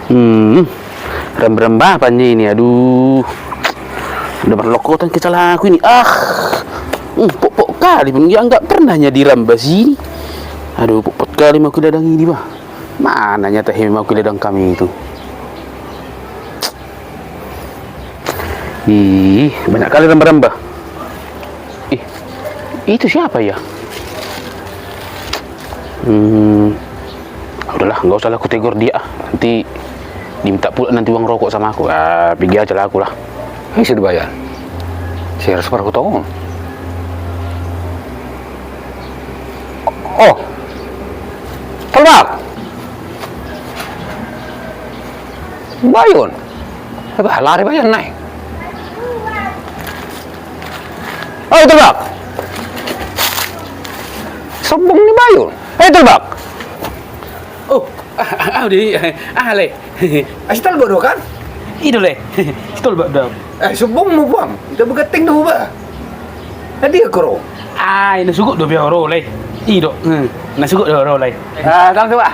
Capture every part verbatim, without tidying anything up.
Hmm, ramba-ramba apa ini, aduh. Udah berlokotan kecalaku ini. Ah, hmm, pokpok kali pun dia nggak pernah jadi ramba sini. Aduh, pokpok kali mau kiladang ini, bah. Mana nyata he mau kiladang kami itu. Ih, banyak kali ramba-ramba. Ih, itu siapa ya? Hmm, ah, udahlah, nggak usah lah kutegor dia. Nanti diminta pula nanti uang rokok sama aku. Ah, pergi aja lah aku lah. Bisa dibayar. Saya harus perhutang. Oh, Tolbak. Bayon. Apa lari bayon nai? Oh, Tolbak. Sombong ni bayon. Eh, Tolbak. Oh, ah, ah, ah, di, ah, le. Asi Tolbak do kan? Ido le. Tolbak do. Eh, sombong mu, Bang. Ita begating do, Bang. Tadi aku ro. Ai, na sugut do be ro le. Ido. Hmm. Na sugut do ro le. Ah, tang coba.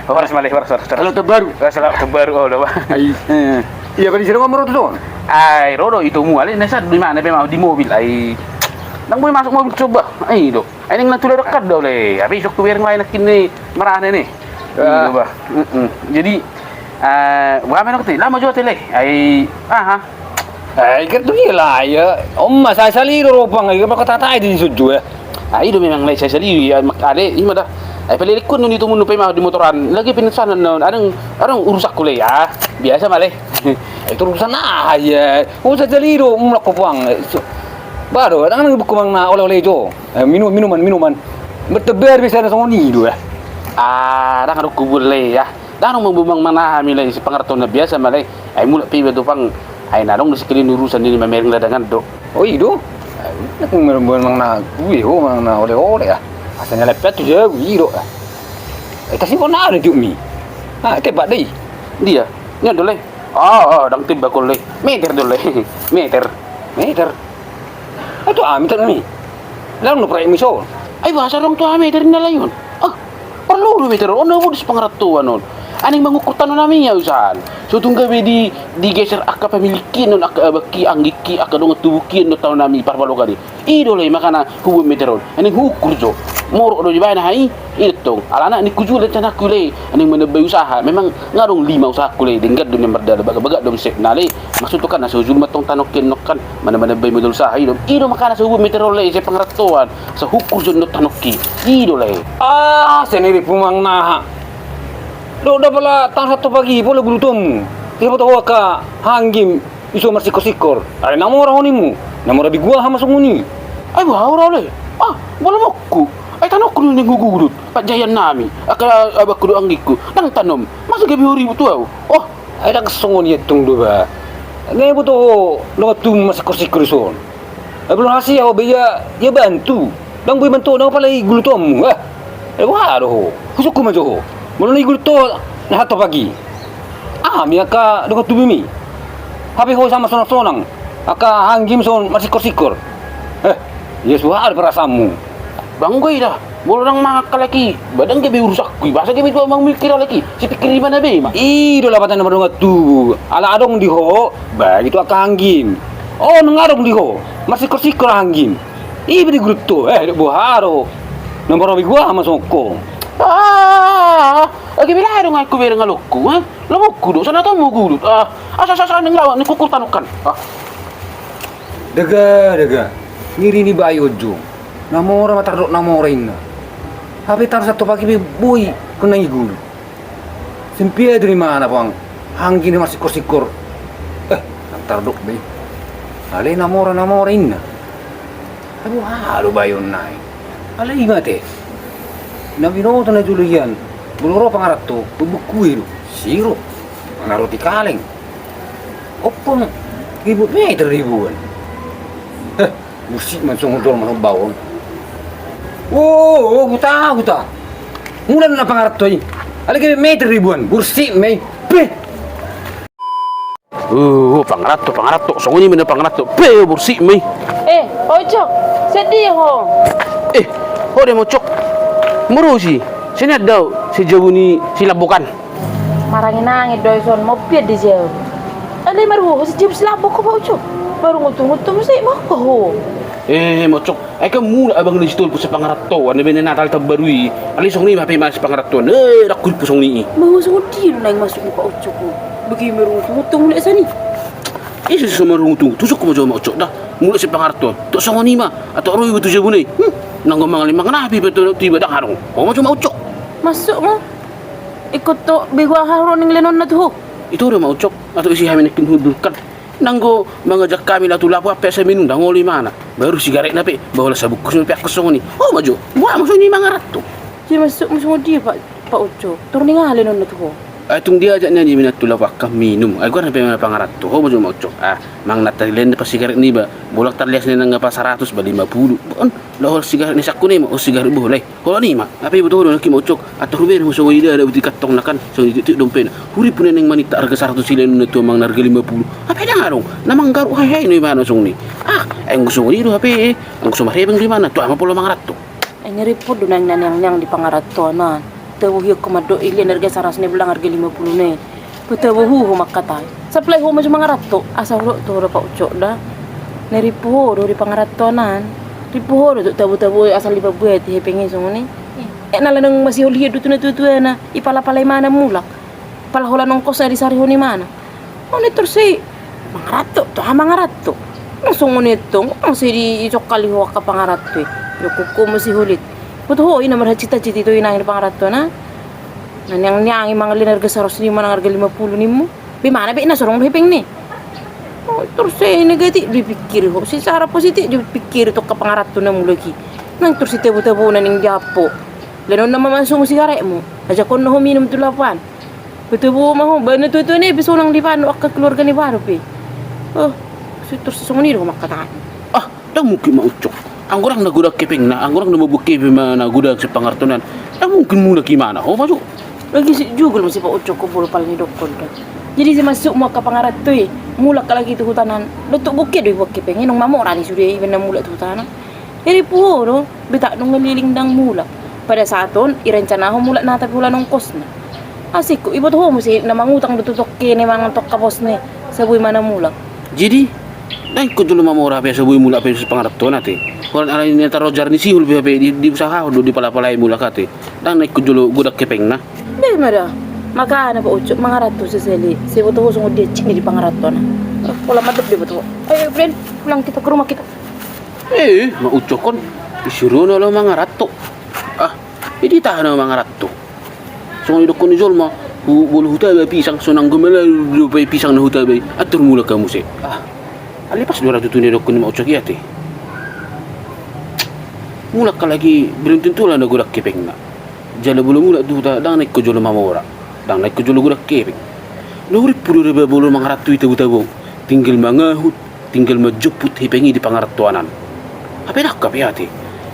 Horas male, horas, horas, horas. Halo, terbaru. Horas, halo, terbaru, oh, do, Bang. Ai. Hmm. Iya, bali sira ngomong tu son. Ai, ro do ito mu ale, na sa di mana be mau di mobil ai. Nang boi masuk mobil coba. Ai, do. Ai, nang na tula dekat do le. Abi sok tu bereng lain kini marah ne. Ah. Ido, Bang. Mm-mm. Jadi, eh, wah, menok te, lama juga te le. Ai, aha. Eh, ikan tu gila ya. Om mas, saya sali do ropang, ikan pakai tatai di sujud ya. Ah, ido memang le, saya sali ya, mak-, ade, ima dah. Ai, pele likun nuni tu munu pe mau di motoran. Lagi pingsan non, adang, adang urusak ku le ya. Biasa male. Itu urusan ah ya. Oh, saya sali do, mulak kopang. Baru, adang nang buku mang na oleh-oleh jo. Eh, minum, minuman, minuman. Bertebar bisa na songon ido ya. Ah, adang adong kubur le ya. Dang adong mambumang mana hami le, si pangartona biasa ma le. Ai mulak pe iba tu pang. Ai na adong do sekalian urusan ni mamereng ladangan do. Oh, ido. Ai, mulak mang na kue ho, mang na oleh-oleh ah. Asa nyala pe tu jago ido ah. Eh, kasi kau na ada juk mi. Ah, tebak deh. Dia. Ni ada le. Oh, oh, dang tebak kau le. Meter do le. Meter. Meter. Ai tu ami tadi ni. Lalu no proyek misol. Ai bahasa orang tua meter ni lain. Ah, perlu do meter on, on modus pangarantoan on. Aning mangukur tano nami ya usan. So tung gabe di, digeser angka pamilikion on, angka abangki, anggikki, angka dongan tubuki on tano nami parbalokan i. Ido le makana hubuat meter on. Aning huukur jo. Morok do dibaen aha i. Ido tong. Alana ni kujul le tanahku le. Aning manambai usaha. Memang nga adong lima usahaku le. Denggan do ni mardala bagak-bagak do omsetna le. Maksudku kan na so jul ma tong tanoki on kan. Mana-mana bai modal usaha ido. Ido makana so hubuat meter on le, sai pangarantoan. Sai huukur jo tanoki. Ido le. Ah, sendiri pumang naha. Do da pala tang sato pagi, pola gulu tomu. Dia boto ho angka hanggim, iso marsikor-sikor. Ai na mora ho nimu. Na mora bigua hama songon i. Ai boha ora le. Ah, bola mokku. Ai tanokku ni ning gugudut. Pajaian nami. Angka abangku do anggikku. Nang tanom. Masa gabe ho ribut tu au. Oh, ai dang songon i antong do ba. Nga iboto ho dongan tubu marsikor-sikor dison. Ai molo na hasea ho be ia, ia bantu. Dang boi bantu, dang apalai gulu tomu. Ah. Ai boha do ho. Husungkun ma jo ho. Molo na i gulu to, na sato pagi. Aha mi angka dongan tubumi. Hape ho sama sonang-sonang. Angka hanggim son marsikor-sikor. Eh, ia suha do perasaanmu. Bang goi da. Molo dang mangalehon halak i, ba dang gabe urusanku i, boasa gabe tu au mangulahon halak i, sipikir i mana be ma. I do lapatan na mardongan tubu, ala adong di ho, ba gitu angka hanggim. O, nang adong di ho, marsikor-sikor hanggim. I be di gulu to, eh, boha do. Na mora bigua hama songon ho. Ah, age be laho do nga hubereng halokku, eh? Lomokku do, sana tomu gulu. Ah, asa, asa, asa, ning lawan, ning kukur tanokkan. Ah. Daga, daga. Ngiri ni bayo jo. Na mora ma tardok na mora inna. Hape tardok sato pagi be boi kena i gulu. Simpia dari mana pang? Hanggim na marsikor-sikor. Eh, nang tardok be. Ale na mora, na mora inna. Aduh, aha do bayo nai. Ale i mate. Na binoto na jolo ian. Molo ro pangaranto, bubuk kue do. Siro. Mana roti kaleng. Oppung. Ribut meter ribuan. Heh. Bursik ma songon dol ma songon baon. Oh, oh, huta, huta. Mula na pangaranto i. Ale gabe meter ribuan, bursik ma i. Pe. Oh, pangaranto, pangaranto. Songon i ma na pangaranto. Pe, bursik ma i. Eh, Ocok, sedih ho. Eh, ho de Ocok. Morosi. Sini ada, si jabu ni si Labokan. Marangin-angin do i son, mau pian di jauh. Alai marhua ho si jauh si lambok ho, Pak Ucok. Marungut-ungut tu musik mau ho. Eh, Mak Ucok, ai kan mulak abang ni si Tolpu si pangarantoan, na baen ni Natal taon baru i. Alai songon i ma hape ma si pangarantoan. Eh, dakkon pu songon i. Mau songon dia do naeng masuk ni Pak Ucok ho. Bagi marungut-ungut tu mulak sani. Ise so marungut-ungut, tusuk ma jo Mak Ucok da. Mulak si pangarantoan. Tok songon i ma, atau ro iba tu jabuna i. Hmm, nanggo mangalin mangan api betul tiba dang harung. Ho ma jo Mak Ucok. Masuk ma. Ikut tok begu aha ro ning lenonna tu ho. Ito do Mak Ucok, atau isi hami nangkin hudurkan. Nanggo mangajak hami laho tu lapo ape asa minum dang olo imana. Baru sigaretna pe, baholan sabungkus pe angkos songon i. Ho ma jo, buat ma songon i mangaranto. Jadi masuk ma songon dia Pak, Pak Ucok. Tor ning aha lenonna tu ho. Ai tung diajak nian i minum tu lapo angka minum. Ai goarna pe mangaranto. Ho ma jo Mak Ucok. Ah, mangan na tarilen pas sigaret niba. Bolak tarlias ni nang apa saratus ba lima puluh. Bon, laho sigaret ni sakku ni ma, oh sigaret boh lai. Holan i ma, hape iboto ho do nangkin Mak Ucok, ator hubereng ho songon i da, da buti kantongna kan, songon i tiuk-tiuk dompetna. Hurimpu na naeng maninta arga saratus i lenonna tu amang na arga lima puluh. Hape dang adong, na manggaruk hae-hae do imana songon i. Ah, anggo songon i do hape, anggo so marhepeng do imana, tu aha ma pola mangaranto. Ai na rimpot do naeng na niang-niang di pangarantoan an. Tabo hian ho mandok i lehen arga saratus na i bolang arga lima puluh na i. Hutabo huhu mangkatai. Saplai ho ma jo mangaranto. Asa hudok tu ho da Pak Ucok da. Na rimpu ho do di pangarantoan an. Rimpu ho do tu tabo-tabo i asal dipabuati hepeng i songon i. Eh, na ladang masihol hian do tu natua-tuana. Ipala-pala imana mulak. Pala holan ongkosna disarihon imana. Songon i tor sai mangaranto, tu aha mangaranto. Nang songon i tong, nang sai di, dicokkali ho angka pangaranto i. Diungkun ho masihol i. Boto ho i na marhansit-hansit i tu inang di pangarantoan an. Na niang-niang i mangalin arga saratus ni manang arga lima puluh nimmu. Be mana be na sorong do hepeng ni. Oh, tor sai negatif dipikiri ho. Secara positif dipikiri tu angka pangaranto na mulak i. Nang tor sai tabo-tabo na ning diampo. Lenonna ma mansung sigaretmu. Ajakkonna ho minum tu lapo an. Hutabo ma ho, ba natua-tua na i pe sonang dipanuk angka keluarga ni baru pe. Oh, sai tor sai songon i do ho mangkatai. Ah, dang mungkin Mak Ucok. Anggo dang na godang hepengna, anggo dang na mabuat hepeng ma na godang si pangarantoan an. Dang mungkin mulak imana, ho ma jo. Lagi si jugul ma si Pak Ucok ho bolo pala nidokkon da. Jadi sai masuk ma angka pangaranto i, mulak halak i tu huta an. Dohot bungke do ibuat hepeng i, nunga mamora ni sude iba na mulak tu huta an. Jadi rimpu ho do, be tak nunga liling dang mulak. Pada saat on, irencanahon mulak na tapi holan ongkosna. Asik ho, iboto ho muse na mangutang do tu tokke na i manang tu angka bosna i. Saboi ma na mulak. Jadi, dang ingkon jolo mamora pe asa boi mulak pe si pangarantoan ate. Holan alani na tarojar ni sihol pe hape di, diusahahon do dipala-palai mulak ate. Dang na ingkon jolo godang hepengna. Be ma da. Makana Pak Ucok mangaranto seseli. Sai boto ho songon dia cik ni di pangarantoan an. Pola mandok be boto ho. Ayo, Bren, pulang kita ke rumah kita. Eh, Mak Ucok on, disuruhon laho mangaranto. Ah, jadi tahan laho mangaranto. Songon didokkon ni jolma, hu, bolo hutaba pisang, sonang gomala dope pisang na hutaba i, atur mulak hamu muse. Ah, alai pas do ra tutu na didokkon ni Mak Ucok i ate. Mulak halak i belum tentu ala na godang hepengna. Jala bolo mulak tu huta, dang na ingkon jolo mamora, dang na ingkon jolo godang hepeng. Na hurimpu do ra ba bolo mangaranto i tabo-tabo, tinggal mangahut. Tinggal manjomput hepeng i di pangarantoan an. Hape dang hape ate.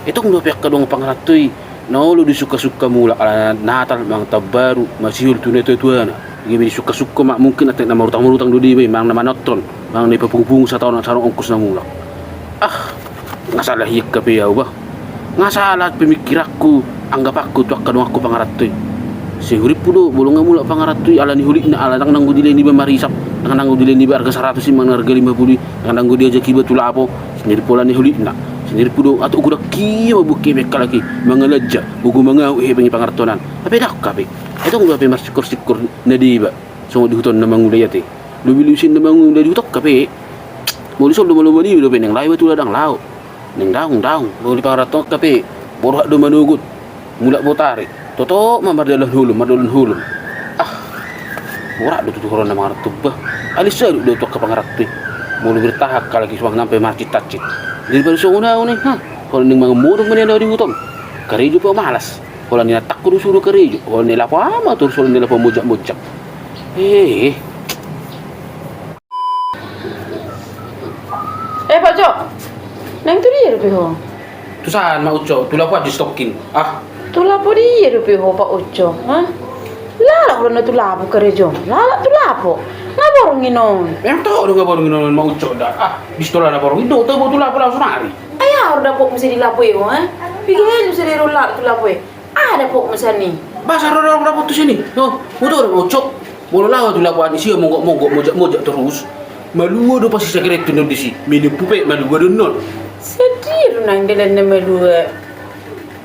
Etong do hape angka dongan pangaranto i na olo disungka-sungka mulak ala Natal manang taon baru masihol tu natua-tuana. Gabe disungka-sungka ma mungkin atik na marutang-marutang do diba i manang na manonton manang na ipapungu-pungu sataon-sataon ongkos na mulak. Ah, nga sala hian hape au bah. Nga sala pemikiranku, anggapanku tu angka donganku pangaranto i. Sai hurimpu do, bolo nga mulak pangaranto i, ala ni hulitna, ala dang nanggo dilehon iba marisap, dang nanggo dilehon iba arga saratus i manang arga lima puluh i, dang nanggo diajak iba tu lapo, sendiri pola ni hulitna, sendiri pu do, atuk godang hia ma buat hepeng halak i, mangalanja, gogo mangahut hepeng i pangarantoan an. Hape dang hape, etong do hape marsingkor-singkor na deba, songon di huta on na mangula i ate. Lobi-lobi sian na mangula di huta on hape. Molo dison do molo mani dope naeng laho iba tu ladang laho. Naeng daong, daong. Molo di pangaranto on hape, borhat do manogot. Mulak botari. Totop ma mardalan holom, mardalan holom. Ah. Borat do tutu horong na mangaranto bah. Alai sai do tu angka pangaranto i. Molo bertahan halak i suang sampe marcit-tacit. Daripada songon au ni, ha. Holan naeng mangan modom ma nian au di huta on. Karejo pe au malas. Holan nian tangko do sude karejo. Holan naeng lapo ama torus holan naeng lapo monjak-monjak. Eh. Eh, Pak Ucok. Naeng tu dia dope ho? Tu san, Mak Ucok, tu lapo an di stokin. Ah. Tu lapo dia dope ho, Pak Ucok, ha? Lalap do na tu lapo karejo. Lalap tu lapo. Nga borngin on. Memang toho do nga borngin on, Mak Ucok da. Ah, bistola na borngin do, toho tu lapo langsung ari. Ai aha ro dapot muse di lapo i ho, ha? Piga hali muse di ro lalap tu lapo i. Aha dapot muse ni? Basa ro ro dapot tu sini. Ho, mutu do Mak Ucok. Molo laho tu lapo an, isi monggo-monggo, mojak-mojak torus. Malua do pasti sigaret tu non disi. Minum pupe malua do non. Sedih do nang dalan na malua.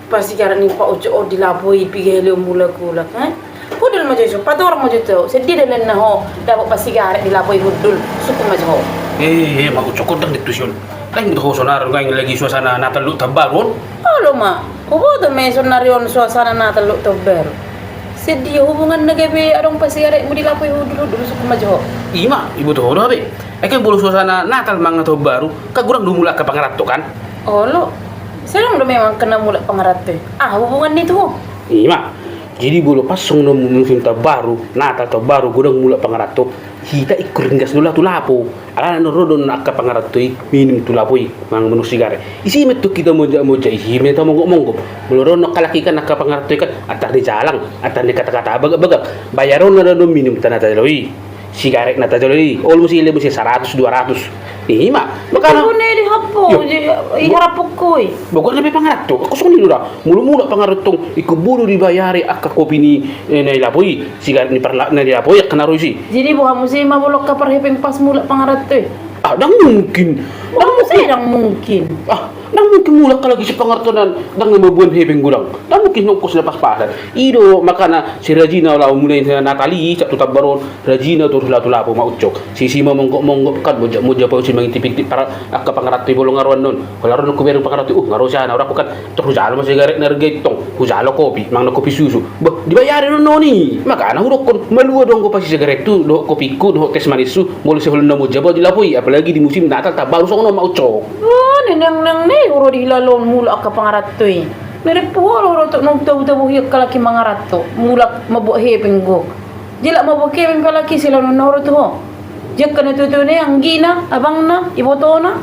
Pasti sigaret ni Pak Ucok on di lapo i, piga hali on mulak-ulak, eh? Hundul ma jo i, so patorang ma jo i tu. Sedih dalan na ho dapot pasti sigaret di lapo i, hundul. Sungkun ma jo ho. Eh, eh, Mak Ucok, on ndang di tusi on. Ndang di ho sonari on, lagi suasana Natal dohot taon baru on. Olo ma. Huboto ma i sonari on suasana Natal dohot taon baru. Sedih hubungan na gabe adong pasti sigaretmu di lapo i, hundul, hundul, sungkun ma jo ho. Ima, iboto ho do hape. Ai kan molo suasana Natal manang taon baru, kan godang do mulak angka pangaranto kan? Olo. Sai adong do memang angka na mulak pangaranto i. Ah, hubungan ni tu ho. Ima. Jadi molo pas songon on musim taon baru, Natal, taon baru, godang mulak pangaranto, hita ingkon ringgas do laho tu lapo. Alana na ro do angka pangaranto i minum tu lapo i, manang manuk sigaret. Isi ma tong hita mojak-mojak, isi ma hita monggop-monggop. Molo ro angka halak i kan, angka pangaranto i kan, antar ni jalang, antar ni kata-kata, bagak-bagak. Bayaronna do minum na tajalo i. Sigaret na tajalo i, olo muse, ile muse saratus, dua ratus. Ima, makana. Bone di hapo, yo. Di, i harapuk ko i. Boga na pe pangaranto, kosong ni do da. Molo mulak pangaranto, ingkon boi do dibayari angka kopi ni, eh, na di lapo i, sigaret ni parla-, na di lapo i, angka na ro isi. Jadi boha muse ma molo angka parhepeng pas mulak pangaranto i? Ah, ndang mungkin. Ndang mungkin. Ndang mungkin. Ah, ndang mungkin mulak halak i sipangarantoan, ndang na mamboan hepeng godang. Ndang mungkin ongkos na pas-pasan. I do makana si Rajina laho mulai Natal i, sahat tu taon baru on, Rajina torus laho tu lapo, Mak Ucok. Sisi ma monggop-monggop kan, mojak-mojak, pausir mangintip-intip angka pangaranto i molo nga ro annon. Holan ro nangkin hubereng pangaranto i, uh, nga ro sian au, kan. Torus hujalo ma sigaret na arga i tong. Hujalo kopi, manang kopi susu. Bah, dibayari do annon i. Makana hudokkon, malua do anggo pasti sigarethu, dohot kopingku, dohot teh manishu, molo sai holan na monjabau di lapo i, apalagi di musim Natal taon baru songon on, Mak Ucok. Oh, nenang nang ne, ro di hilala on mulak angka pangaranto i. Mirip puho do, ro tu na tabo-tabo hian halak i mangaranto, mulak mamboan hepeng gok. Jala mamboan hepeng halak i, sai laho na ro tu ho. Jala angka na tuatua na i, anggina, abangna, ibotona.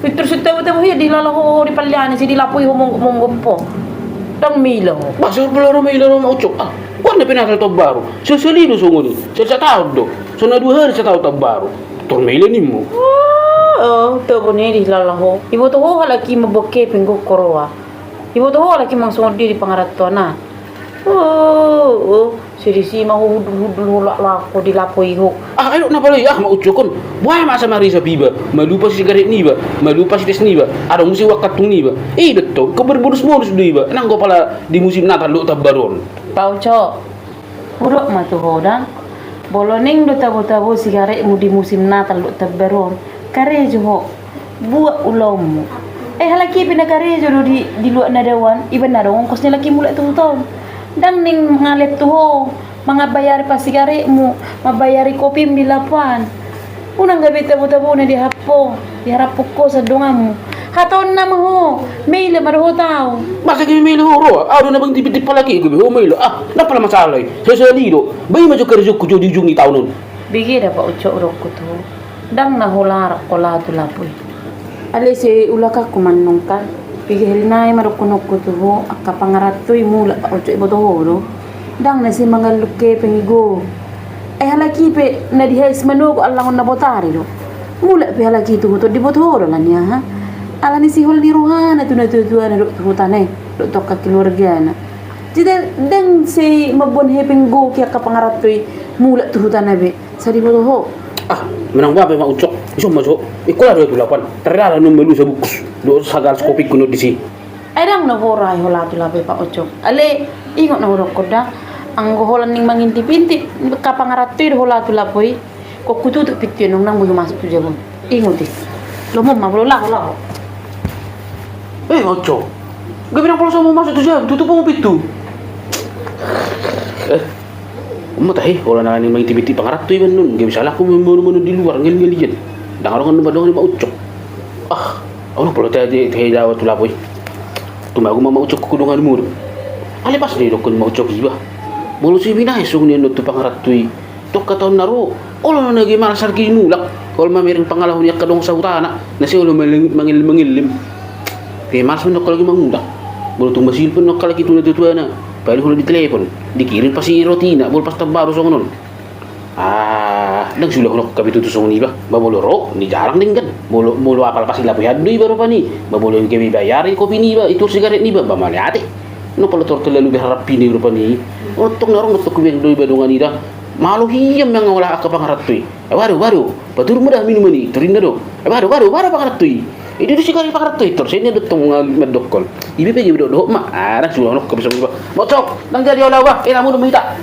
Pintor sun tabo-tabo hian di hilala ho, ho di paliana, sai di lapo i ho monggop-monggop ho. Ndang maila ho. Bah, sai ro pala ro maila ro, Mak Ucok. Ah, boan na pe Natal taon baru. Sahali do songon i. Sa-, sataon do. Songon na dua hali sataon taon baru. Tor maila nimmu. Oh, oh, tabo ni di hilala ho. Iboto ho halak i mamboan hepeng gok ho roa. Iboto ho halak i manang songon dia di pangarantoan na. Oh, oh. Sai disi ma ho hundul-hundul ho laklak ho di lapo i ho. Ah, ai dok na pala i, ah, Mak Ucok on. Boha ma asa marisap iba, malua pasti sigaret niba, malua pasti teh niba, adong muse uang kantung niba. I do tong, ingkon berbonus-bonus do iba, nanggo pala di musim Natal dohot taon baru on. Pak Ucok, hudok ma tu ho da. Molo naeng do tabo-tabo sigaretmu di musim Natal dohot taon baru on, karejo ho. Buat ulaonmu. Eh, halak i pe na karejo do di, di luat na dao an, iba na adong ongkos ni halak i mulak tu huta on. Ndang naeng mangalean tu ho, mambayari pasti sigaretmu, mambayari kopim di lapo an. Unang gabe tabo-tabo na di hapo, di harapuk ho sian donganmu. Hatahon nama ho, maila ma do ho tu au. Masa gabe maila ho roa, au do na mangintip-intip halak i, gabe ho maila. Ah, ndang pala masalah i. Sahali do. Bah, i ma jo karejongku jo di ujung ni taon on. Bege da, Pak Ucok, hudokku tu ho. Ndang na holan ho laho tu lapo i. Alai sai ulakanku ma annon kan. Piga hali nai ma dohononku tu ho, angka pangaranto i mulak, Pak Ucok, iboto ho do. Ndang na sai mangalluk hepeng i gok. Ai halak i pe na dihais manogot allangon na botari do. Mulak pe halak i tu huta on, diboto ho do alani aha. Alani sai holan ni rohana tu na tuatuana dohot tu hutana i, dohot tu angka keluargana. Jadi ndang sai mamboan hepeng gok i angka pangaranto i mulak tu hutana be. Sai diboto ho. Ah, manang boha pe, Mak Ucok. Dison ma jo. Ingkon laho do au tu lapo an. Tardalan on malua sabungkus dohot sagalas kopingku on disi. Ai ndang na holan ho laho tu lapo i, Pak Ucok. Alai ingot na hudokkon da. Anggo holan naeng mangintip-intip angka pangaranto i do ho laho tu lapo i, ingkon hututup pintu i, nunga ndang boi ho masuk tu jabu. Ingot i. Lomo ma, molo laho, laho. Eh, Mak Ucok. Gabe ndang pola so ho masuk tu jabu, tutup hamu pintu. Eh. Ima tahe, holan na naeng mangintip-intip pangaranto i annon, gabe salahku mamboan-boan di luar, ngelngelian. Ndang adong annon pandongan ni Mak Ucok. Ah, au ndang pola tahe, tahe, tahe tu lapo i. Tumago ma, Mak Ucok, tu donganmu do. Alai pas do didokkon ni Mak Ucok iba. Molo sai binahen songon i annon tu pangaranto i, tu angka taon na ro, olo na gabe malas halak i mulak. Olo mamereng pangalaho ni angka dongan sahutana, na sai olo mangel-, mangellem-ngellem. Gabe malas ma annon halak i mangulak. Molo tung masilpon annon halak i tu na tuatuana, paling holan ditelepon, dikirim pasti rotina, molo pas taon baru songon on. Ah, ndang sai ulaon on gabe tutu songon iba. Ba molo ro, nijalang denggan. Molo, molo apala pasti lapo i, haduan do iba rupani. Ba molo gabe bayari kopi niba, ituhor sigaret niba, ba mauliate. Ndang pola tor terlalu berharap i rupani. Otong na adong do tong hubereng do iba dongan i da. Malo hian mangola angka pangaranto i. Ai boha do, boha do, paturun ma da minuman i, tor ninna do. Ai boha do, boha do, boha do pangaranto i. Ai didok si kari pangaranto i, tor sai ninna do tong mandokkon. Ipe pe dohot ma, arang sudah nongko bisa. Mocok, ndang jadi ola ba, eh, namu do mita.